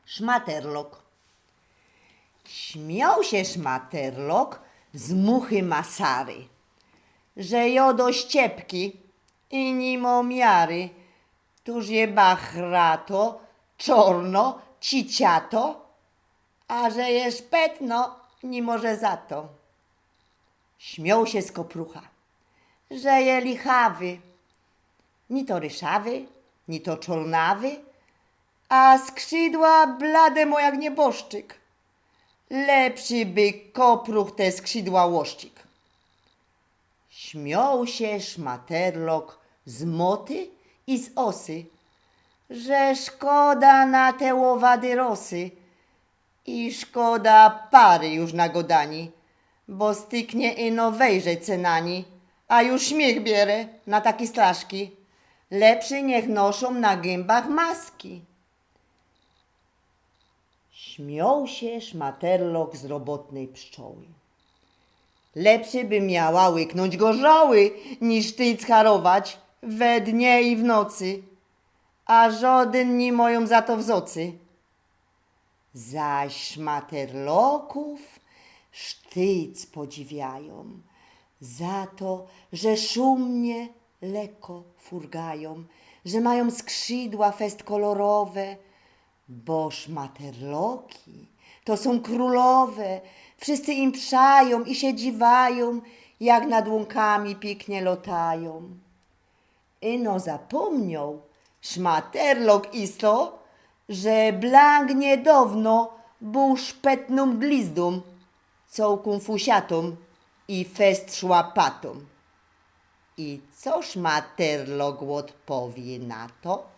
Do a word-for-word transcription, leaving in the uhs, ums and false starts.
Szmaterlok. Śmiŏł sie szmaterlok z muchy Masary, że jŏdŏ ściepki i ni mŏ miary, tuż je bachrato, czŏrno, ciciato, a że je szpetno, ni może za to. Śmiŏł sie z koprucha, że je lichawy, ni to ryszawy, ni to czŏrnawy, a skrzidła blade mŏ jak nieboszczyk. Lepszy by kopruch te skrzidła ôszczyk. Śmiŏł sie szmaterlok z moty i z ôsy, że szkoda na te ôwady rosy i szkoda pary już na godani, bo styknie ino wejrzeć se na ni, a już śmiych biere na taki straszki. Lepszy niych noszōm na gębach maski. Śmiŏł sie szmaterlok z robotnyj pszczoły. Lepszy by miała łyknōńć gorzoły, niż tyc harować we dnie i w nocy, a żŏdyn ni mojōm za to wzocy. Zaś szmaterlokōw sztyc podziwiajōm za to, że szumnie leko furgajōm, że majōm skrzidła fest kolorowe, bo szmaterloki to sōm krulowe, wszyscy im przajōm i sie dziwajōm, jak nad łōnkami piyknie lotajōm. Ino zapōmnioł szmaterlok isto, że blank niydŏwno bōł szpetnōm glizdōm, cołkōm fusiatōm i fest szłapatōm. I co szmaterlok ôdpowie na to?